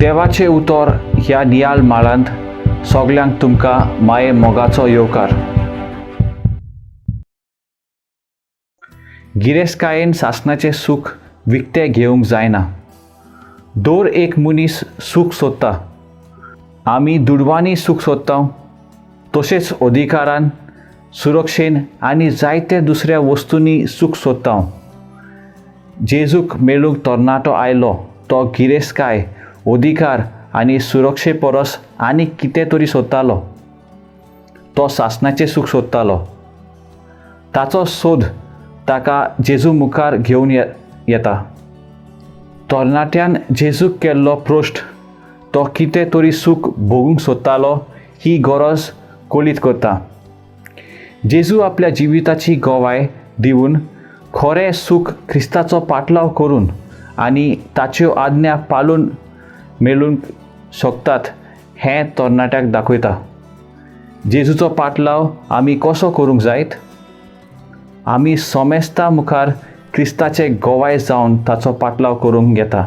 देवाचें उतर ह्या नियाळ माळांत सगल्यांक तुमकां माये मोगाचो येवकार. गिरेस्तकायेन सासणाचें सूख विकतें घेवंक जायना. दर एक मनीस सूख सोदता. आमी दुडवांनी सूख सोदता, तशेंच अधिकारान, सुरक्षेन आनी जायते दुसऱ्या वस्तूंनी सूख सोदता. जेजूक मेळूंक तरणाटो आयलो तो गिरेस्तकाय, अधिकार आनी सुरक्षे परस आनीक कितें तरी सोदतालो. तो सासणाचें सूख सोदतालो. ताचो सोद ताका जेजू मुखार घेवन येता. तरणाट्यान जेजूक केल्लो प्रश्न तो कितें तरी सूख भोगूंक सोदतालो ही गरज कळीत करता. जेजू आपल्या जिविताची गवाय दिवन खरें सूख क्रिस्ताचो पाटलाव करून आनी ताच्यो आज्ञा पाळून मेळूंक शकतात हें तरणाट्याक दाखयता. जेजूचो पाटलाव आमी कसो करूंक जायत? आमी सोमेस्ता मुखार क्रिस्ताचे गवाय जावन ताचो पाटलाव करूंक घेता.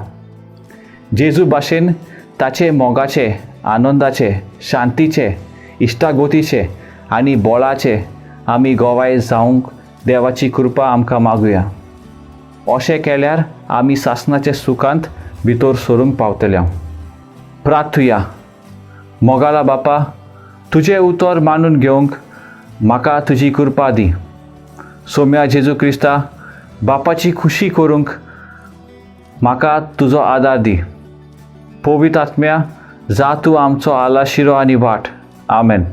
जेजू भाशेन ताचे मोगाचे, आनंदाचे, शांतीचे, इश्टागतीचे आनी बळाचे आमी गवाय जावंक देवाची कृपा आमकां मागुया. अशें केल्यार आमी सासणाचे सुखांत भितर सरूंक पावतले. प्रार्थुया. मोगाला बापा, तुजें उतर मानून घेवंक म्हाका तुजी कृपा दी. सोम्या जेजू क्रिस्ता, बापाची खुशी करूंक म्हाका तुजो आदार दी. पवित्र आत्म्या, जा तूं आमचो आलाशिरो आनी वाट. आमेन.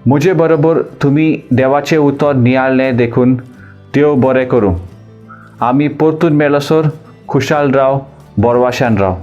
म्हजे बरोबर तुमी देवाचें उतर नियाळ्ळें देखून देव बरें करूं. आमी परतून मेळसर खुशाल राव, बरवाशान राव.